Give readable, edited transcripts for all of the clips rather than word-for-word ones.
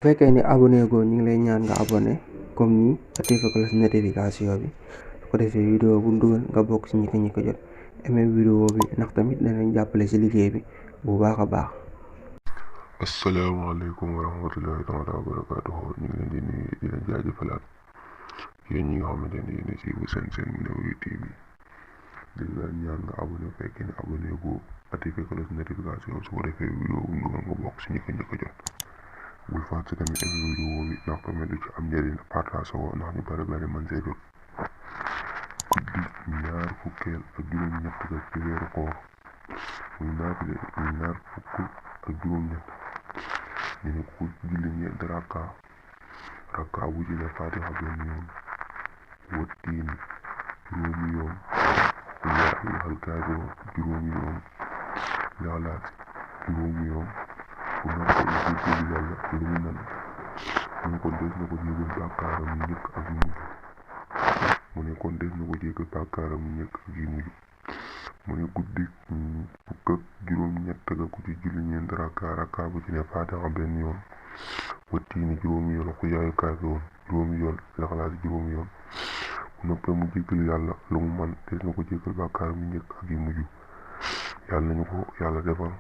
bu fekkee ni abonné goo ñu ngi lay ñaan nga abonné comme nii activé cloche notification bi su ko defee vidéo bu dugal nga bokk ci ñi ko jot aimé vidéo bi ndax tamit danañ jàppale ci liggéey bi bu baax a baax. asalaamaaleykum wa rahmatullahi taala wa barakaatuhu ñu ngi leen di nuyu di leen jaajëfalaat yéen ñi nga xamante ne yéen a siiw seen Minewri TV di leen ñaan nga abonné bu fekkee ne abonné goo activé cloche notification su ko defee vidéo bu dugal nga bokk ci ñi ko jot. bul fàtte tamit aimé vidéo bi ndax tamit du ci am njëriñ partage ko ndax ñu bari man see jot guddi ñaar fukkeel ak juróom-ñett ga ci weeru koor muy naafile muy ñaar fukk ak juróom-ñett ñu ne ku julli ñeenti rakka bu ci ne fatiha benn yoon wattiin juróomi yoon yaa ayyuhal kaafiruun juróomi yoon Ixlaas juróomi yoon bu noppee jéggalu yàlla lu mu mel mu ne kon des na ko jéggal bàkkaaram yu njëkk ak yu mujj mu ne kon des na ko jéggal bàkkaaram yu njëkk ak yu mujj mu ne guddi fukk ak juróom-ñett ga ku ci julli ñeenti rakka bu ci ne faatiha benn yoon wattiini juróomi yoon xul yaa ayyuhal kaafiruun juróomi yoon Ixlaas juróomi yoon bu noppee mu jéggalu yàlla lu mu mën des na ko jéggal bàkkaaram yu njëkk ak yu mujj yàlla nañu ko yàlla defal.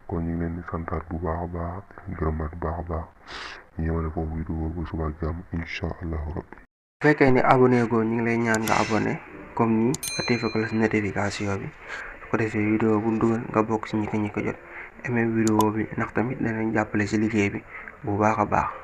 kon ñu ngi leen di santaat bu baax a baax di gërëmaat bu baax a baax ñu yemale foofu vidéo ba suba ak jàmm incha allahu rabbi. bu fekkee ni abonné goo ñu ngi lay ñaan nga abonné comme nii activé cloche notification bi su ko defee vidéo bu dugal nga bokk ci ñi ko jot aimé vidéo bi ndax tamit danañ jàppale ci liggéey bi bu baax a baax.